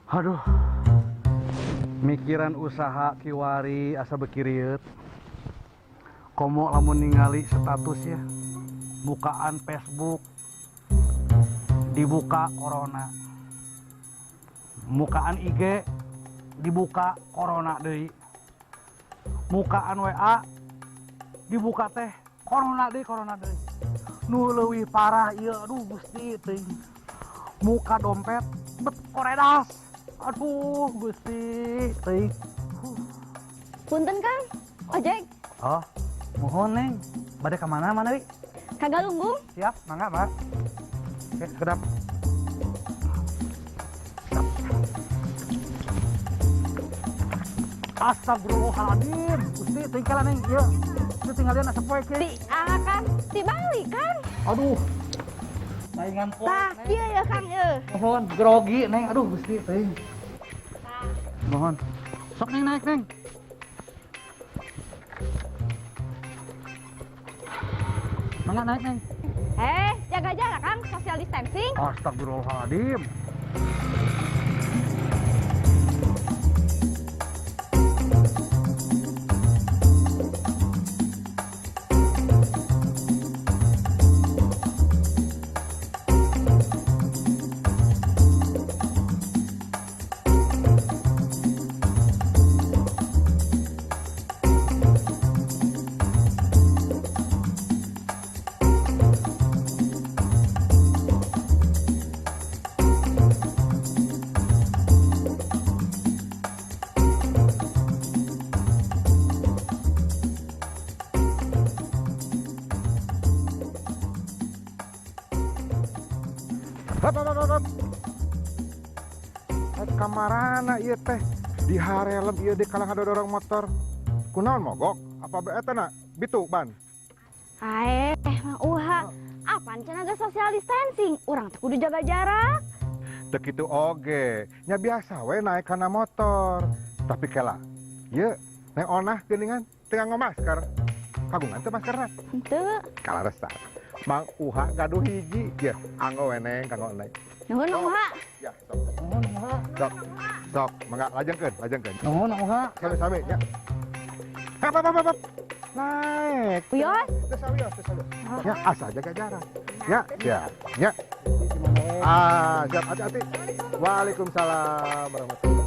Aduh, mikiran usaha kiwari asa beuki rieut. Komo lamun ningali status ya, bukaan Facebook dibuka corona, mukaan IG dibuka corona deui, mukaan WA dibuka teh corona deui, corona deui. Nu leuwih parah ieu, aduh Gusti teuing. Muka dompet bet koredas. Aduh Gusti teuing. Punten Kang, ojek. Oh, mohon Neng. Bade ka mana mana wi? Ka Galunggung. Siap, mangga, Pak. Oke, kedap. Astagfirullahaladzim. Gusti, teuing kala Neng, ieu. Ieu tinggalian asa poe kieu. Di kan, dibalik kan. Aduh. Saingan poe. Tah, kieu ya Kang ieu. Mohon, grogi Neng. Aduh Gusti teuing. Mohon. Sok Neng naik Neng. Mangga naik Neng. Jaga jarak Kang, social distancing. Astagfirullahaladzim. Hop, hop, hop, hop. Kamarana ieu teh di harelem ieu di kalang ngadorong motor. Kunaon mogok? Apa bae eta na? Bitu ban. Aeh, Mang Uha, apaan cenah ge social distancing? Urang teh kudu jaga jarak. Teu kitu oge, nya biasa we naik kana motor. Tapi kela, ieu neng onah geuningan teu nganggo masker. Kagungan teu maskerna? Henteu. Kalaresan. Mang Uha gaduh hiji, ya, anggo we neng, kanggo neng. Nuhun Mang Uha. Ya, sok. Nuhun Mang Uha. Sok. Sok, mangga lajengkeun, lajengkeun. Nuhun Mang Uha. Sami-sami ya. Hap, hap, hap, hap. Naik. Wios. Teu sawios, teu sawios. Ya, asa jaga jarak. Ya, ya, ya. Ah, siap, hati-hati. Waalaikumsalam warahmatullahi.